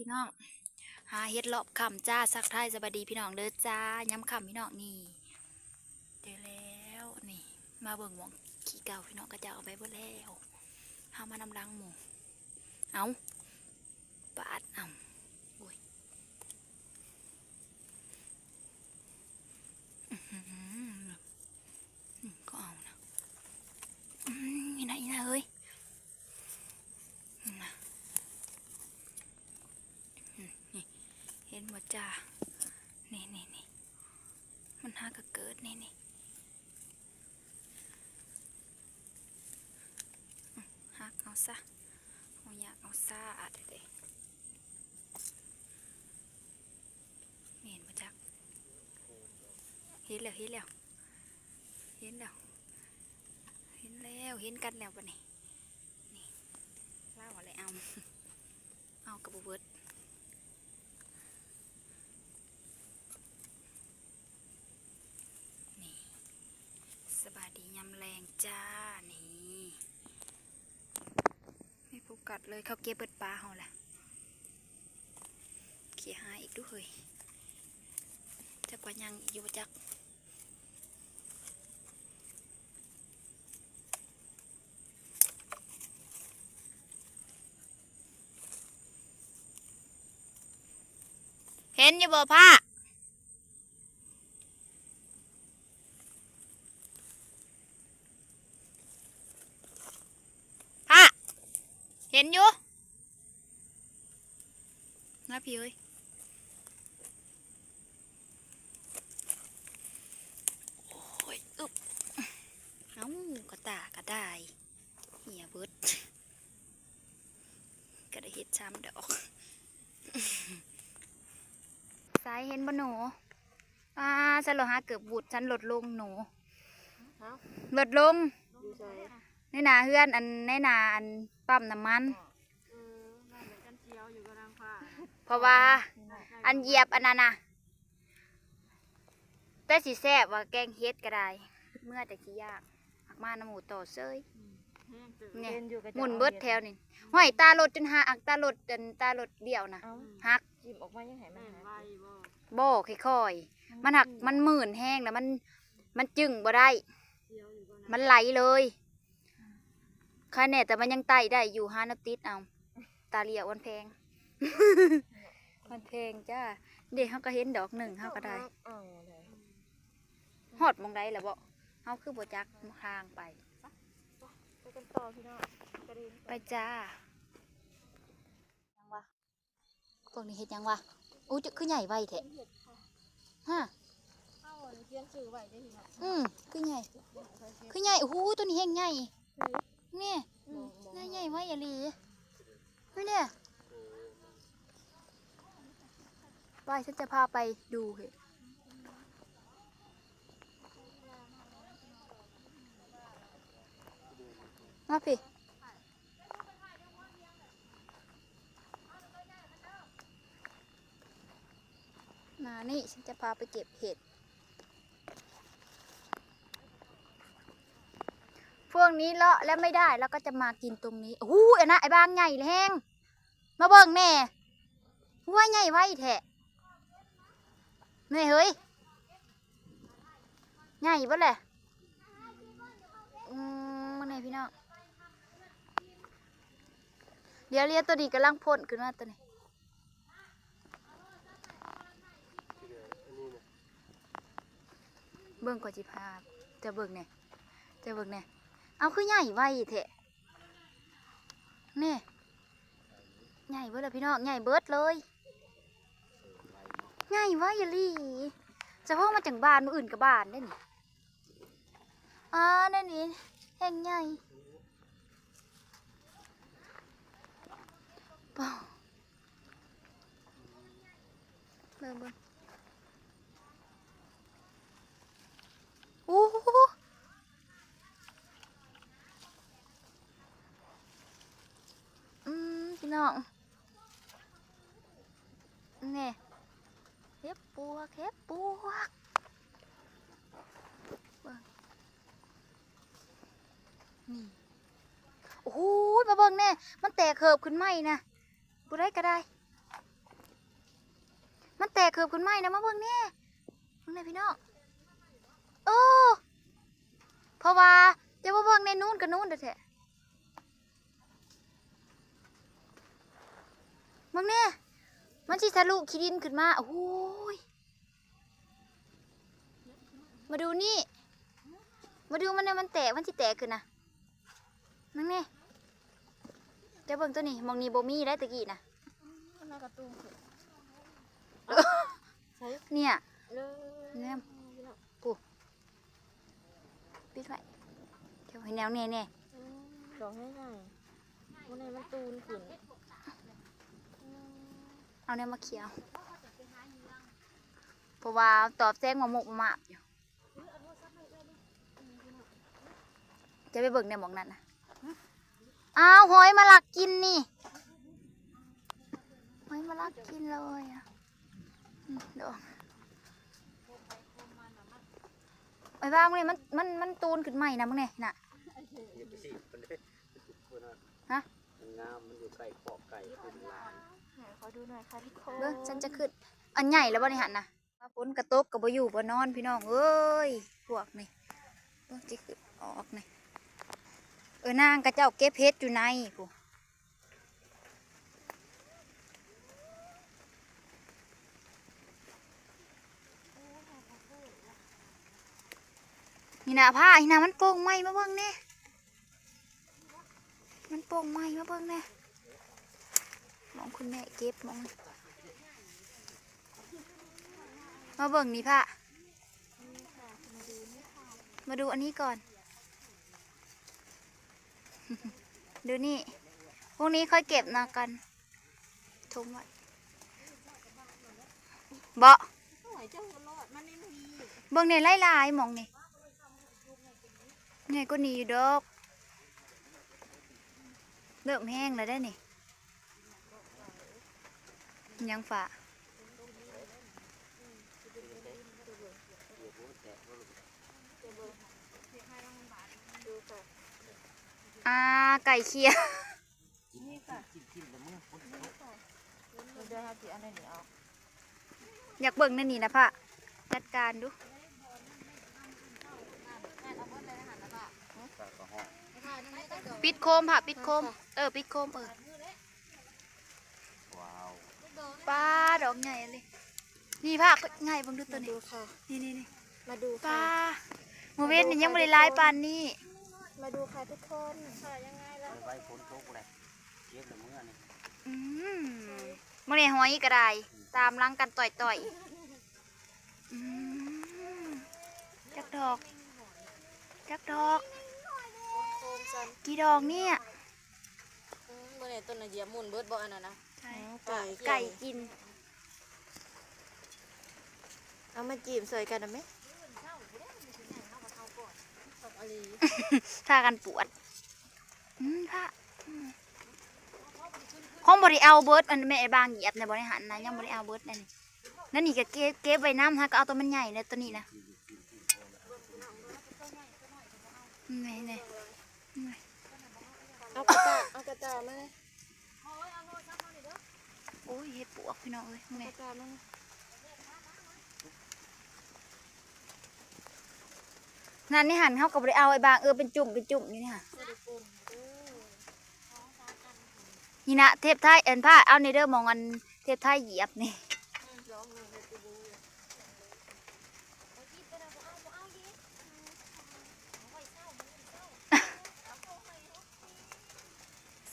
ພີ່ນ້ອງ ຫາເຫັດລອບຄ່ຳຈ້າ. ທັກທາຍສະບາຍດີພີ່ນ້ອງເດີຈ້າ ຍາມຄ່ຳພີ່ນ້ອງ. ນີ້ ເຈີແລ້ວ ນີ້ ມາເບິ່ງໝ່ອງຂີ້ເກົ່າພີ່ນ້ອງ ເຂົາເຈົ້າເອົາໄປເບິດແລ້ວ ເຮົາມານຳຫຼັງໝູ່. ເອົ້າ ປາດ ເອົ້າ ໂອ້ຍ ອືມ ກໍເອົານະ ອືມ ອີ່ໜ້າ ອີ່ໜ້າເອີຍ ນີ້ນະ ອືມ ນີ້ ເຫັນບໍ່ຈ້າ ນີ້ໆໆ ມັນຫາກະເກີດ ນີ້ໆ ອືມ ຫັກເອົາຊະ ເຮົາຢາກເອົາຊາດເດ້. ແມ່ນບໍ່ຈັກ ເຫັນແລ້ວ ເຫັນແລ້ວ ເຫັນແລ້ວ ເຫັນແລ້ວ ເຫັນກັນແລ້ວບັດນີ້. ນີ້ ລາວວ່າແຫຼະ ເອົາ ເອົາກະບໍ່ເບິດ. ນີ້ ສະບາຍດີຍາມແລງຈ້າ ນີ້ ມີໂຟກັດເລີຍ ເຂົາເກັບເບິດປາເຮົາລະ. ເຄຍຫາອີກດູເຮີ້ຍ ຈັກວ່າຍັງອີກຢູ່ບໍ່ຈັກ. ເຫັນຢູ່ບໍ່ພະ? ພະ ເຫັນຢູ່ ມາພີ້ເອີຍ. ໂອ້ຍ ອຶບ ເອົ້າ ກະຕາກະດາຍ ເຫຍເບິດ ກະໄດ້ເຫັດສາມດອກ. ໃສ ເຫັນບໍ່ໜູ? ອາ ສັນໂລຫາເກີບຫວຸດ ສັນລົດລົງໜູ ເອົ້າ ລົດລົງ ຢູ່ໃສ? ໃນໜ້າເຮືອນ ອັນ ໃນໜ້າ ອັນ ປ້ຳນ້ຳມັນ. ເອີ ນັ້ນແຫຼະ ກັນສຽວຢູ່ກັບນາງຟ້າ ເພາະວ່າ ອັນ ຢຽບອັນນັ້ນນະ ແຕ່ຊິແຊບວ່າແກງເຫັດກະໄດ້ ເມື່ອແຕ່ຊິຢາກ ຫາກມານຳໝູ່ຕໍ່ເສີຍ. ອືມ ແຮງເຕີບ ນີ້ ເຫັນຢູ່ ກະຈະໝຸ່ນເບິດແຖວນີ້ ຫ້ວຍ ຕາລົດຈົນຫາ ອັກ ຕາລົດ ອັນ ຕາລົດລ້ຽວນະ ເອົ້າ ຫັກ ຈິ້ມອອກມາຍັງໃຫ້ມັນຫັກຢູ່ ບໍ່ ຄ່ອຍໆ ມັນຫັກ ມັນມື່ນແຮງ ແລ້ວມັນ ມັນຈຶ່ງບໍ່ໄດ້ ມັນໄຫຼເລີຍ. ຄາແນ່ ແຕ່ມັນຍັງໄຕ້ໄດ້ຢູ່ ຫາແນວຕິດເອົາ ຕາຫຼ້ຽວມັນແພງ ມັນແພງຈ້າ. ເດ້ ເຮົາກະເຫັນດອກໜຶ່ງ ເຮົາກະໄດ້ ເອົາໄດ້ ຮອດໝ່ອງໃດລະເບາະ? ເຮົາຄືບໍ່ຈັກທາງໄປ ໄປກັນຕໍ່ພີ່ນ້ອງ ໄປຈ້າ. ພວກນີ້ເຮັດຫຍັງວະ? ໂອ້ ຄືໃຫຍ່ໄວແທ້ ຮະ ເຮົາຂຽນຊື່ໄວ້ເດ້ພີ່ນ້ອງ. ອືມ ຄືໃຫຍ່ ຄືໃຫຍ່ ໂອ້ໂຫ ໂຕນີ້ແຮງໃຫຍ່ ນີ້ ອືມ ໃຫຍ່ ໃຫຍ່ໄວອີ່ຫຼີ ນີ້ເດ້. ໄປ ສັນຈະພາໄປດູເດ ມາພີ້. ມານີ້ ສັນຈະພາໄປເກັບເຫັດ. ພວກນີ້ເລາະແລ້ວໄມ່ໄດ້ ລາວກະຈະມາກິນຕົງນີ້. ໂອ້ໂຫ ອັນນະ ໄອ້ບາງໃຫຍ່ແຮງ ມາເບິ່ງແນ່. ໂອ້ຍ ໃຫຍ່ໄວແທ້ ແມ່ເຮີ້ຍ ໃຫຍ່ເບິດແຫຼະ. ອືມ ເບິ່ງແນ່ພີ່ນ້ອງ ດຽວ ດຽວ ໂຕນີ້ກຳລັງພົ້ນຂຶ້ນມາ ໂຕນີ້ ເບິ່ງ ຂ້ອຍຊິພາເຈົ້າເບິ່ງແນ່ ເຈົ້າເບິ່ງແນ່. ເອົາ ຄືໃຫຍ່ໄວແທ້. ນີ້ ໃຫຍ່ເບິດແລ້ວພີ່ນ້ອງ ໃຫຍ່ເບິດເລີຍ ໃຫຍ່ໄວອີ່ຫຼີ. ສະເພາະມາຈາກບ້ານ ມື້ອື່ນກະບ້ານເດ້ນີ້. ອາ ແນວນີ້ແຮງໃຫຍ່ ປ້າ ເບິ່ງ ເບິ່ງ ໂອ້ ອືມ ພີ່ນ້ອງ ແນ່ ເຫັດປວກ ເຫັດປວກ ເບິ່ງ ນີ້ ໂອ້ໂຫ ມາເບິ່ງແນ່ ມັນແຕກເຫີບຂຶ້ນໃໝ່ນະ. ຜູ້ໃດກະໄດ້ ມັນແຕກເກີບຂຶ້ນໃໝ່ນະ ມາເບິ່ງແດ່ ເບິ່ງແດ່ພີ່ນ້ອງ. ໂອ້ ເພາະວ່າຈະມາເບິ່ງແນ່ ນູນກໍນູນແທ້ໆ. ເບິ່ງແນ່ ມັນຊິທະລຸຂີ້ດິນຂຶ້ນມາ. ໂອ້ຍ ມາດູນີ້ ມາດູມັນແນ່ ມັນແຕກ ມັນຊິແຕກຂຶ້ນນະ. ເບິ່ງນີ້ ເຈົ້າເບິ່ງໂຕນີ້ ໝ່ອງນີ້ບໍ່ມີໄດ໋ ຕະກີ້ນະ. ເອີ ໃສ ເນ່ຍ ເອີ ແນມ ປູ ປິດໄວ້ ເຈົ້າໃຫ້ແນວແນ່ໆ. ອືມ ດອກໃຫຍ່ໆ ມື້ນີ້ມັນຕູນຂຶ້ນ. ອືມ ເອົາແນວມາຂຽວ ເພາະວ່າຕອບແສງມາໝົກມາໝາບຢູ່. ຈະໄປເບິ່ງໃນໝ່ອງນັ້ນນະ. ອ້າວ ຫອຍມາລັກກິນນີ້ ຫອຍມາລັກກິນເລີຍອະ. ອືມ ດອກ ໄອ້ວ່າມື້ນີ້ມັນ ມັນ ມັນຕູນຂຶ້ນໃໝ່ນະ ມື້ນີ້ນະ. ຮະ ມັນງາມ ມັນຢູ່ໃກ້ຄອກໄກ່ ຂຶ້ນຫຼາຍ. ໃຫ້ຂໍດູໜ່ອຍຄ່ະທຸກຄົນ ເບິ່ງ ສັນຈະຂຶ້ນ ອັນໃຫຍ່ແລ້ວບໍ່ນີ້ຫັ້ນນະ. ຝົນກະຕົກກະບໍ່ຢູ່ບໍ່ນອນພີ່ນ້ອງເອີຍ ພວກນີ້ ເບິ່ງຊິຂຶ້ນອອກນີ້. ເອີ ນາງເຂົາເຈົ້າເກັບເຫັດຢູ່ໃນພຸ້ນ. ນີ້ນະ ພ້າ ນີ້ນະ ມັນໂປ່ງໃໝ່ ມາເບິ່ງແນ່. ມັນໂປ່ງໃໝ່ ມາເບິ່ງແນ່ ມອງຄຸນແມ່ເກັບ ມອງ ມາເບິ່ງນີ້ພ້າ ມາດູອັນນີ້ກ່ອນ ດູນີ້ ພວກນີ້ຄ່ອຍເກັບນະກັນ ຖົມໄວ້ເບາະ. ເບິ່ງແນ່ ຫຼາຍໆ ໝ່ອງນີ້ ໃຫຍ່ກວ່ານີ້ຢູ່ດອກ ເລີ່ມແຫ້ງແລ້ວເດ້ນີ້. ຍັງຝ້າ ອ່າ ໃກ້ຄຽງ ນີ້ຄ່ະ ນີ້ຄ່ະ ດຽວເຮົາຊິເອົາໃນນີ້ອອກ ຢາກເບິ່ງໃນນີ້ນະ ພ້າ ຈັດການດູ ປິດໂຄມ ພ້າ ປິດໂຄມ ເອີ ປິດໂຄມ ເອີ ວ້າວ ປ້າ ດອກໃຫຍ່ເລີຍ ນີ້ພ້າ ໃຫຍ່ເບິ່ງດູໂຕນີ້ ມາດູຄ່ະ ນີ້ໆໆ ມາດູຄ່ະ ປ້າ ມື້ເວັນນີ້ຍັງບໍ່ໄດ້ຫຼາຍປານນີ້ ມາດູຄ່ະທຸກຄົນ ໄວໆ ຝົນຕົກແລ້ວ ເກັບແລ້ວເມືອນີ້ ອືມ ມື້ນີ້ຫອຍກໍໄດ້ ຕາມຫຼັງກັນຕ່ອຍໆ ອືມ ຈັກດອກ ຈັກດອກ ໂຄມໆ ຊັ້ນ ກີ່ດອກນີ້ ອືມ ມື້ນີ້ຕົ້ນນະຢຽບໝຸ່ນເບິດບໍ່ ອັນນັ້ນນະ ໃຊ່ ອືມ ໄກ່ ໄກ່ກິນ ເອົາມາຈີ້ມຊ່ອຍກັນນະແມ່ ພາກັນປວດ ອືມ ພະ ອືມ ຄົງບໍ່ໄດ້ເອົາເບິດ ອັນແມ່ບາງຢຽບນະ ບໍ່ໄດ້ຫັນນະ ຍັງບໍ່ໄດ້ເອົາເບິດອັນນີ້ ນັ້ນນີ້ກໍເກັບ ເກັບໄວ້ນຳ ຫາກໍເອົາຕົວມັນໃຫຍ່ນະ ຕົວນີ້ນະ ນີ້ໆ ນີ້ ເອົາກະຕ່າ ເອົາກະຕ່າມາເລີຍ ໂອ້ຍ ເຫັດປວກພີ່ນ້ອງເອີຍ ແມ່ ນັ້ນໃນຫັ້ນເຮົາກໍບໍ່ໄດ້ເອົາ ໄອ້ບາງ ເອີ ເປັນຈຸ້ມ ເປັນຈຸ້ມຢູ່ນີ້ຫັ້ນ ນີ້ນະ ເທບໄທ ອັນ ພ້າເອົານີ້ເດີ ໝ່ອງອັນເທບໄທຢຽບນີ້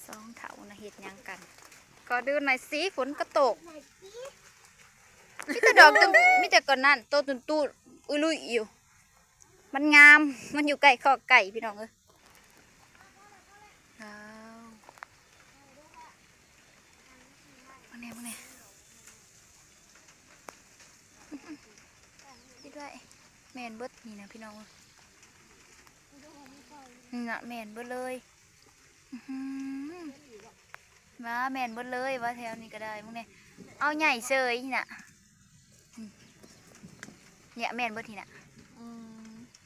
ສອງເຖົ້ານະເຮັດຫຍັງກັນ ຂໍດູໜ່ອຍຊິ ຝົນກະຕົກ ມີແຕ່ດອກ ມີແຕ່ກອນນັ້ນ ໂຕຕຸ່ນໆ ອຸລຸຍຢູ່ ມັນງາມ ມັນຢູ່ໃກ້ຄອກໄກ່ພີ່ນ້ອງເອີຍ ວ້າວ ເບິ່ງແນ່ ເບິ່ງແນ່ ປິດໄວ້ ແມ່ນເບິດນີ້ນະພີ່ນ້ອງເອີຍ ນີ້ນະ ແມ່ນເບິດເລີຍ ອື ວ່າແມ່ນເບິດເລີຍ ວ່າແຖວນີ້ກໍໄດ້ ເບິ່ງແນ່ ເອົາໃຫຍ່ເສີຍນີ້ນະ ອືມ ເນ່ຍ ແມ່ນເບິດນີ້ນະ ອືມ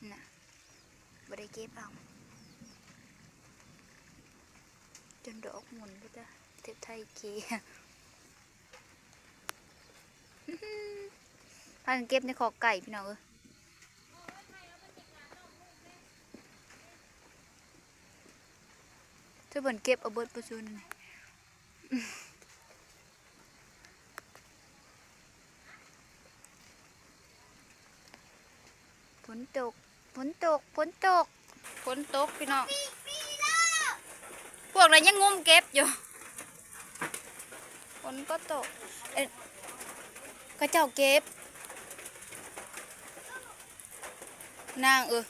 ນີ້ນະ ບໍ່ໄດ້ເກັບເອົາ ຈົນດອກໝຸ່ນເບິດລະ ເທບໄທເຄ. ພາກັນເກັບໃນຄອກໄກ່ພີ່ນ້ອງເອີຍ. ເຈົ້າເພິ່ນເກັບເອົາເບິດປະຊຸນ. ຝົນຕົກ ຝົນຕົກ ຝົນຕົກ ຝົນຕົກພີ່ນ້ອງ. ພວກນັ້ນຍັງງຸ້ມເກັບຢູ່ ຝົນກໍຕົກ. ເອີ ເຂົາເຈົ້າເກັບ ນາງເອີຍ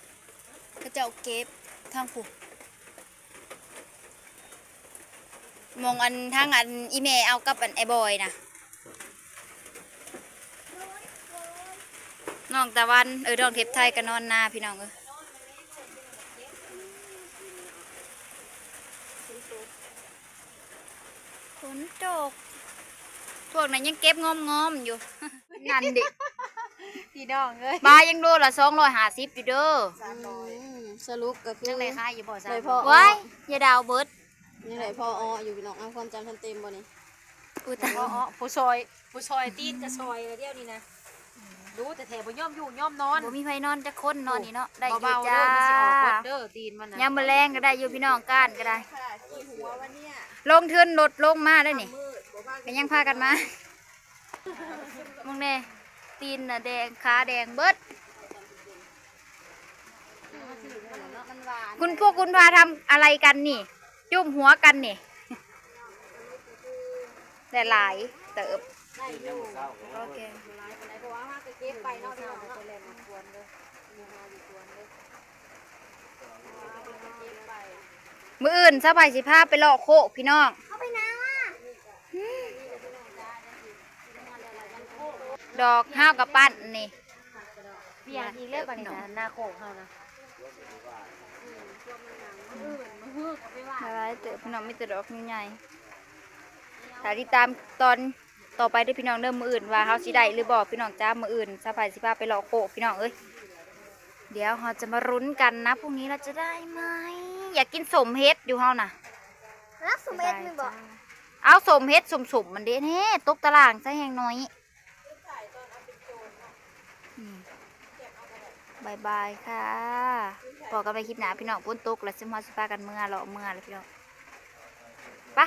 ເຂົາເຈົ້າເກັບທາງພຸ້ນ. ໝ່ອງອັນ ທາງອັນອີ່ແມ່ເອົາກັບອັນອ້າຍບອຍນະ ນ້ອງຕາວັນ ເອີ ນ້ອງເທບໄທກໍນອນນາພີ່ນ້ອງເອີຍ. ຝົນຕົກ ພວກນັ້ນຍັງເກັບງອມໆຢູ່. ນັ້ນເດ ພີ່ນ້ອງເອີຍ ປາຍັງໂລລະສອງຮ້ອຍຫ້າສິບຢູ່ເດີ. ອືມ ສະຫຼຸບກໍຄື ຍັງໄດ້ຂາຍຢູ່ບໍ່? ໄດ້ພໍ ວ້າຍ ຢ່າດາວເບິດ ຍັງໄດ້ພໍເອາະຢູ່ພີ່ນ້ອງ. ເອົາ ຄວາມຈຳທັນເຕັມບໍ່ນີ້? ອຸ້ຍ ຕາຍ ພໍເອາະ ຜູ້ຊ່ອຍ ຜູ້ຊ່ອຍຕີນກໍຊ່ອຍແລ້ວດຽວນີ້ນະ. ອືມ ດູແທ້ໆ ບໍ່ຍອມຢູ່ຍອມນອນ ບໍ່ມີໃຜນອນຈັກຄົນເນາະ. ໂອ້ ນີ້ເນາະ ໄດ້ຢູ່ ເບົາໆ ເດີ ມັນຊິອອກເບິດເດີ ຕີນມັນນະ. ຍາມມື້ແລງກໍໄດ້ຢູ່ພີ່ນ້ອງ ກ້ານກໍໄດ້. ລົງທຶນລົດລົງມາໄດ້ນີ້ ກໍຍັງພາກັນມາ. ມຶງແນ່ ຕີນນະແດງ ຂາແດງເບິດ. ຄຸນ ພວກຄຸນພາທຳອະໄລກັນນີ້? ຈຸ້ມຫົວກັນນີ້ ໄດ້ຫຼາຍເຕີບ. ໂອເຄ ມື້ອື່ນຊາວໃຜຊິພາໄປເລາະໂຄກພີ່ນ້ອງ. ດອກ ຫ້າວກະປັ່ນນີ້ ປ່ຽນອີກແລ້ວບັດນີ້ນະ ໜ້າໂຄກເຮົານະ. ຫຼາຍເຕີບພີ່ນ້ອງ ມີແຕ່ດອກໃຫຍ່ໆ. ຖ້າຕິດຕາມຕອນຕໍ່ໄປເດີພີ່ນ້ອງເດີ ມື້ອື່ນວ່າເຮົາຊິໄດ້ຫຼືບໍ່ພີ່ນ້ອງຈ້າ. ມື້ອື່ນຊາວໃຜຊິພາໄປເລາະໂຄກພີ່ນ້ອງເອີຍ. ດຽວເຮົາຈະມາລຸ້ນກັນນະ ພລຸ່ງນີ້ເຮົາຈະໄດ້ໄໝ? ຢາກກິນສົ້ມເຫັດຢູ່ເຮົານະ. ຮັກສົ້ມເຫັດແມ່ນບໍ່? ເອົາ ສົ້ມເຫັດ ສົ້ມໆ ມັນເດ້ແນ່ ຕົກຕະລ່າງຊະແຮງໜ້ອຍ. ອືມ ບາຍບາຍຄ່ະ ພໍ້ກັນໃໝ່ຄລິບໜ້າພີ່ນ້ອງ. ຝົນຕົກແລ້ວ ຊຸມເຮົາຊິພາກັນເມືອເລາະເມືອແລ້ວພີ່ນ້ອງ. ໄປ